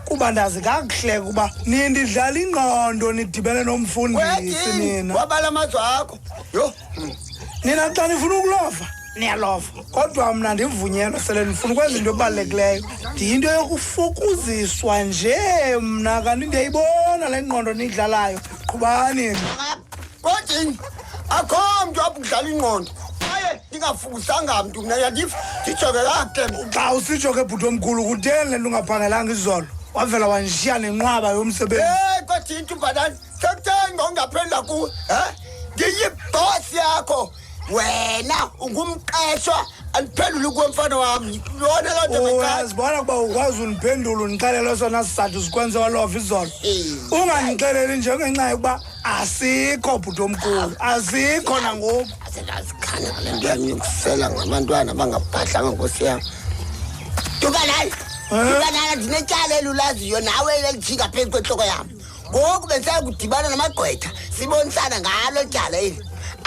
Kuba ndazi kakuhle ukuba nindidlala ingqondo nidibene nomfundisi Kwedini nina. wabala amazwi akho. Yho. Nina xa nifuna ukulova niyalova, kodwa mna ndivunyelwa sele ndifuna ukwenza into ebalulekileyo. Ndiyinto yokufukuziswa nje mna, kanti ndiyayibona le ngqondo niyidlalayo. Qhubani. Kodini akho mntu apho kudlala ingqondo. Kwaye ndingafukuzanga mntu mna, yandiva, ndijonge kakuhle mna. Xa usitsho ke, bhuti omkhulu, kutheni le nto ungaphangelanga izolo, wavela wandishiya nenqwaba yomsebenzi? Hey, kodini ntumbanani, sekutheni ngokungaphendula kuwe? He? Ndiyibhosi yakho. Wena ungumqeshwa, andiphenduli kuwe mfana wam. Yona loo nto makhaya. Uyazibona ukuba ukwazi undiphendula, undixelele esona sizathu sikwenze walova izolo. Ungandixeleli nje ngenxa yokuba asikho, bhuti omkhulu, asikho nangoku. Asendazikhanya ngale nto yam yokusela ngabantwana abangabhadlanga, nkosi yam. Ntumbanani, ntumbanani, ndinetyala elulaziyo nawe elijinga phezu kwentloko yam. Ngoku bendisaya kudibana namagqwetha sibonisana ngalo tyala eli.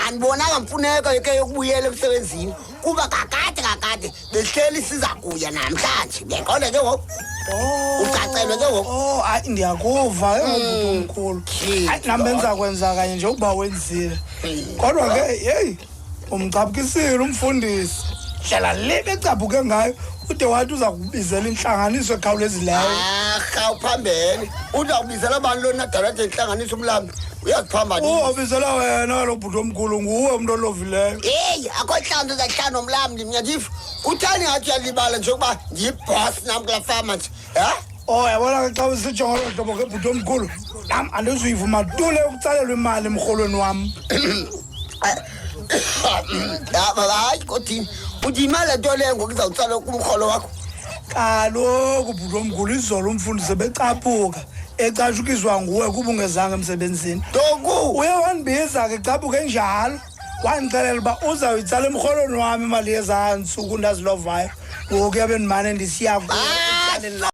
Andibonanga mfuneko ke yokubuyela emsebenzini kuba kakade kakade behleli siza kuya namhlanje. Uyaqonda ke ngoku? Ucacelwe ke ngoku? Oh, hayi, ndiyakuva ke ngoku, bhuti omkhulu. Hayi, nam benza kwenza kanye njengokuba wenzile. Kodwa ke yeyi, umcaphukisile umfundisi. Ndlela le becaphuke ngayo, ude wathi uza kubizela intlanganiso ekhawulezileyo. Arha, uphambene. Uzawubizela bani lona darade intlanganiso umlambi? Uyaziphambanisa. Ubizela wena lo bhuti omkhulu, nguwe umntu olovileyo. Heyi, akho ntlanzi uzahlala nomlamli mna, ndiva. Kutheni ngathi uyalibala nje ukuba ndiyibhosi nam kulaa fama nje? He? Oh, yabona ke, xa usitsho ngolo hlobo ke, bhuti omkhulu, nam andizuyivuma tu le yokutsalelwa imali emrholweni wam. Hayi kodini, uthi imali nto leyo ngoku izawutsalwa kumrholo wakho? Kaloku, bhuti omkhulu, izolo umfundisi becaphuka, ecatshukiswa nguwe kuba ungezanga emsebenzini. Toku. Uye wandibiza ke caphuke njalo, wandixelela uba uzawuyitsala emrholweni wam imali yezaa ntsuku ndazilovayo ngoku yabe ndimane ndisiya kuyo ecaleni.